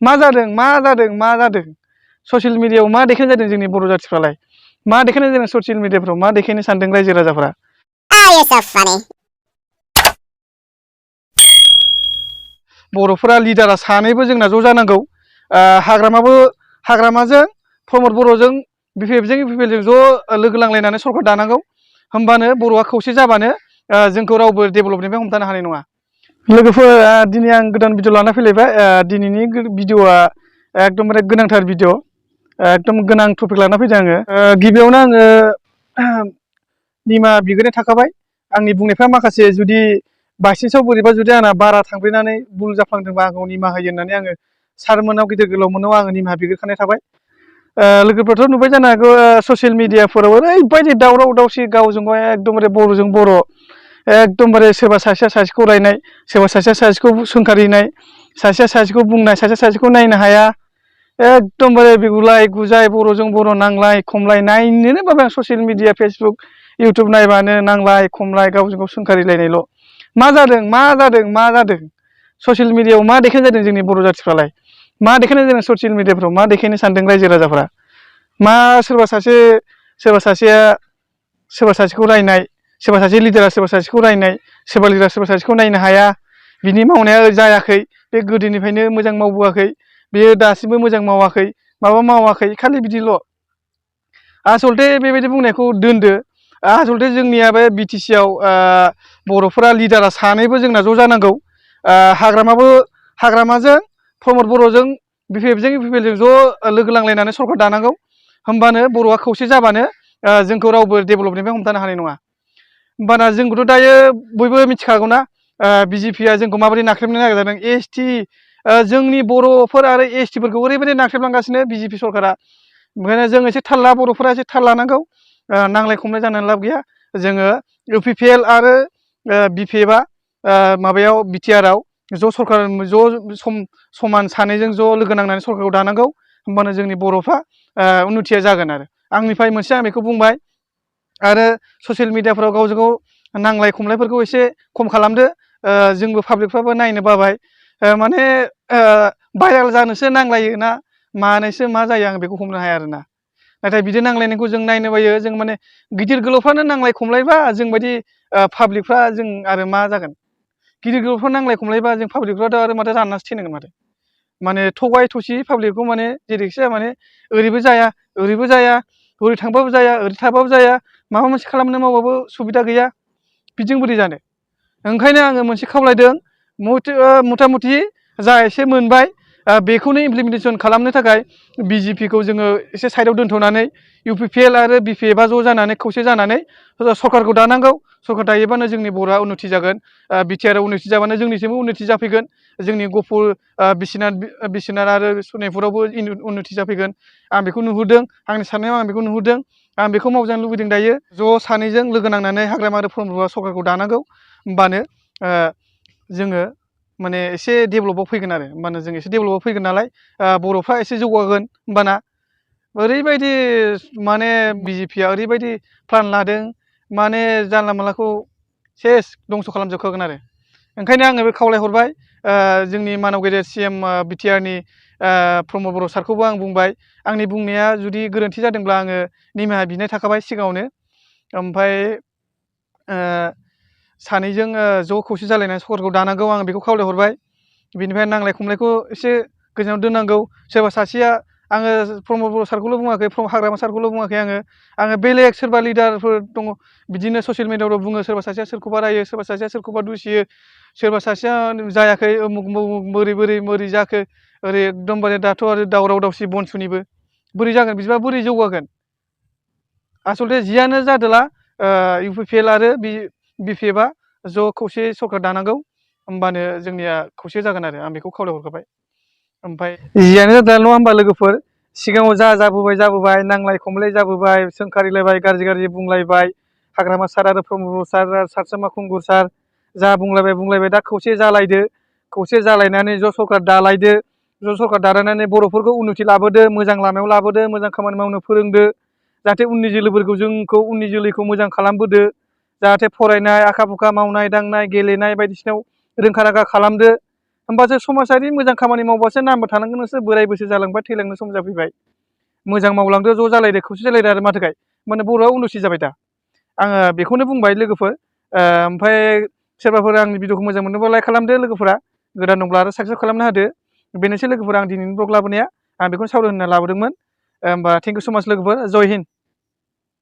मा जादों ससियेल मिडियायाव मा देखायनाय जादों जोंनि बर' जाथिफ्रालाय मा देखायनाय जादों ससियेल मिडियाफ्राव मा देखायनो सानदों रायजो राजाफ्रा बर'फोरा लिडारा सानैबो जोंना ज' जानांगौ हाग्रामाजों प्रमद बर'जों बिपिएफजों ज' लोगो लांलायनानै सरकार दानांगौ होमबानो बर'आ खौसे जाबानो जोंखौ रावबो डेभेलपनिफ्राय हमथानो हानाय नङा। लोगोफोर दिनै आं गोदान भिडिअ लाना फैलायबाय। दिनैनि भिडिअआ एकदमबारे गोनांथार भिडिअ, एकदम गोनां टपिक लाना फैदों आङो। गिबियावनो आङो निमाहा बिग्रोनाय थाखाबाय। आंनि बुंनायफ्रा माखासे जुदि बायसेन्सआव बोरैबा जुदि आंना बारा थांब्रैनानै भुल जाफ्लांदोंबा आंखौ निमाहा होयो होननानै आङो सारमोनाव गिदिर गोलावमोनाव आङो निमाहा बिग्रोखानाय थाबाय। लोगोफोराथ' नुबाय जानो हागौ ससियेल मिडियाफोराव ओरैबायदि दावराव दावसि गावजों गाव एकदमबारे बर'जों बर' एकदमबारे सोरबा सासेया सासेखौ रायनाय, सोरबा सासेया सासेखौ सोंखारिनाय, सासेया सासेखौ बुंनाय, सासेया सासेखौ नायनो हाया, एकदमबारे गुलाय गुजाय बर'जों बर' नांलाय खमलाय नायनोनो बाबाय आं ससियेल मिडिया फेसबुक इउटुब नायबानो नांलाय खमलाय गावजों गाव सोंखारिलायनायल'। मा जादों ससियेल मिडियायाव मा देखायनाय जादों जोंनि बर' जाथिफ्रालाय मा देखायनाय जादों ससियेल मिडियाफ्राव मा देखायनो सानदों रायजो राजाफ्रा मा सोरबा सासेया सोरबा सासेखौ रायनाय, सोरबा सासे लिडारा सोरबा सासेखौ रायनाय, सोरबा लिडारा सोरबा सासेखौ नायनो हाया, बिनि मावनाया जायाखै, बे गोदोनिफ्रायनो मोजां मावबोआखै, बेयो दासिमबो मोजां मावाखै, माबा मावाखै, खालि बिदिल'। आसलथे बेबायदि बुंनायखौ दोनदो। आसलथे जोंनिया बे बिटिसिआव बर'फोरा लिडारा सानैबो जोंना ज' जानांगौ। हाग्रामाजों प्रमद बर'जों बिपिएफजों ज' लोगो लांलायनानै सरकार दानांगौ होमबानो बर'आ खौसे जाबानो जोंखौ रावबो डेभेलपनिफ्राय हमथानो हानाय नङा। होमबाना जोंखौथ' दायो बयबो मिथिखागौना बिजेपिआ जोंखौ माबोरै नाख्रेबनो नागिरदों। एसटि जोंनि बर'फोर आरो एसटिफोरखौ ओरैबायदि नाख्रेबलांगासिनो बिजेपि सरकारा। ओंखायनो जों एसे थाल ला, बर'फोरा एसे थाल लानांगौ। नांलाय खमलाय जानानै लाब गैया। जोङो इउपिपिएल आरो बिपिएफआ माबायाव बिटिआरआव ज' सरकार समान सानैजों ज' लोगो नांनानै सरकारखौ दानांगौ होमबानो जोंनि बर'फ्रा उन्नतिया जागोन। आरो आंनिफ्राय मोनसे आं बेखौ बुंबाय। आरो ससियेल मिडियाफ्राव गावजों गाव नांलाय खमलायफोरखौ एसे खम खालामदो। जोंबो पाब्लिकफ्राबो नायनो बाबाय। माने भाइरेल जानोसो नांलायो ना मानोसो मा जायो आं बेखौ हमनो हाया आरोना। नाथाय बिदि नांलायनायखौ जों नायनो बायो। जों माने गिदिर गोलावफ्रानो नांलाय खमलायबा जोंबायदि पाब्लिकफ्रा जों आरो मा जागोन। गिदिर गोलावफ्रा नांलाय खमलायबा जों पाब्लिकफ्राथ' आरो माथो राननासो थैनांगोन माथो। माने थगाय थसि पाब्लिकखौ माने जेरैखि जाया माने ओरैबो जाया ओरैबो जाया, ओरै थांबाबो जाया ओरै थाबाबो जाया, माबा मोनसे खालामनो मावबाबो सुबिदा गैया, बिदिजों बोरै जानो। ओंखायनो आङो मोनसे खावलायदों, मथा मथि जा एसे मोनबाय बेखौनो इमप्लिमेन्टेसन खालामनो थाखाय बिजेपिखौ जोङो एसे साइडआव दोन्थ'नानै इउपिपिएल आरो बिपिएफआ ज' जानानै खौसे जानानै सरकारखौ दानांगौ। सरकार दायोबानो जोंनि बर'आ उन्नति जागोन। बिटिआरआव उन्नति जाबानो जोंनिसिमबो उन्नति जाफैगोन। जोंनि गहपुर, बिश्वनाथ आरो सनितपुरावबो उन्नति जाफैगोन। आं बेखौ नुहुरदों, आंनि साननायाव आं बेखौ नुहुरदों। आं बेखौ मावजानो लुबैदों दायो। ज' सानैजों लोगो नांनानै हाग्रामा आरो प्रमद बर'आ सरकारखौ दानांगौ। होमबानो जोङो माने एसे डेभेलपआव फैगोन आरो होमबानो जों एसे डेभेलपआव फैगोन नालाय बर'फ्रा एसे जौगागोन। होमबाना ओरैबायदि माने बिजेपिआ ओरैबायदि प्लान लादों, माने जानला मोनलाखौ सेस दंस' खालामजोबखागोन आरो। ओंखायनो आङो बे खावलायहरबाय जोंनि मानव गेदेर सिएम बिटिआरनि प्रमद बर' सारखौबो आं बुंबाय। आंनि बुंनाया जुदि गोरोन्थि जादोंब्ला आङो निमाहा बिनाय थाखाबाय सिगाङावनो। ओमफ्राय सानैजों ज' खौसे जालायनानै सरकारखौ दानांगौ आं बेखौ खावलायहरबाय। बिनिफ्राय नांलाय खमलायखौ एसे गोजानाव दोननांगौ। सोरबा सासेया, आङो प्रमद बर' सारखौल' बुङाखै, हाग्रामा सारखौल' बुङाखै, आङो बेलेग सोरबा लिडारफोर दङ बिदिनो ससियेल मिडियाफ्राव बुङो। सोरबा सासेया सोरखौबा रायो, सोरबा सासेया सोरखौबा दुसियो, सोरबा सासेया जायाखै बोरै जाखो, ओरै एकदमबारे दाथ' आरो दावराव दावसि बनसुनिबो, बोरै जागोन बिदिबा बोरै जौगागोन। आसलथे जियानो जादोला इउपिपिएल आरो बिपिएफआ ज' खौसे सरकार दानांगौ होमबानो जोंनिया खौसे जागोन आरो आं बेखौ खावलायहरखाबाय। ओमफ्राय जियानो जादोला नङा होमबा लोगोफोर, सिगाङाव जाबोबाय नांलाय खमलाय जाबोबाय, सोंखारिलायबाय, गाज्रि बुंलायबाय, हाग्रामा सार आरो प्रमद सार, सारसोमा खुंगुर सार जा बुंलायबाय दा खौसे जालायदो। खौसे जालायनानै ज' सरकार दालायदो। ज' सरकार दालायनानै बर'फोरखौ उन्नति लाबोदो, मोजां लामायाव लाबोदो, मोजां खामानि मावनो फोरोंदो। जाहाथे उननि जोलैखौ मोजां खालामबोदो। जाहाथे फरायनाय, आखा फाखा मावनाय दांनाय गेलेनाय बायदिसिनायाव रोंखा राखा खालामदो। होमबासो समाजारि मोजां खामानि मावबासो नामबो थानांगोन नोंसोर बोराय बैसो जालांबाय थैलांनो सम जाफैबाय मोजां मावलांदो ज' जालायदो खौसे जालायदो आरो माथोखाय माने बर'आ उन्नति जाबाय दा आङो बेखौनो बुंबाय लोगोफोर ओमफ्राय सोरबाफोर आंनि भिडिअखौ मोजां मोनोबा लाइक खालामदो लोगोफोरा गोदान दंब्ला आरो साबसक्राइब खालामना होदो बेनोसै लोगोफोर आं दिनैनि ब्लग लाबोनाया आं बेखौनो सावरायनो होनना लाबोदोंमोन होमबा थेंक इउ सो माच लोगोफोर जय हिन्द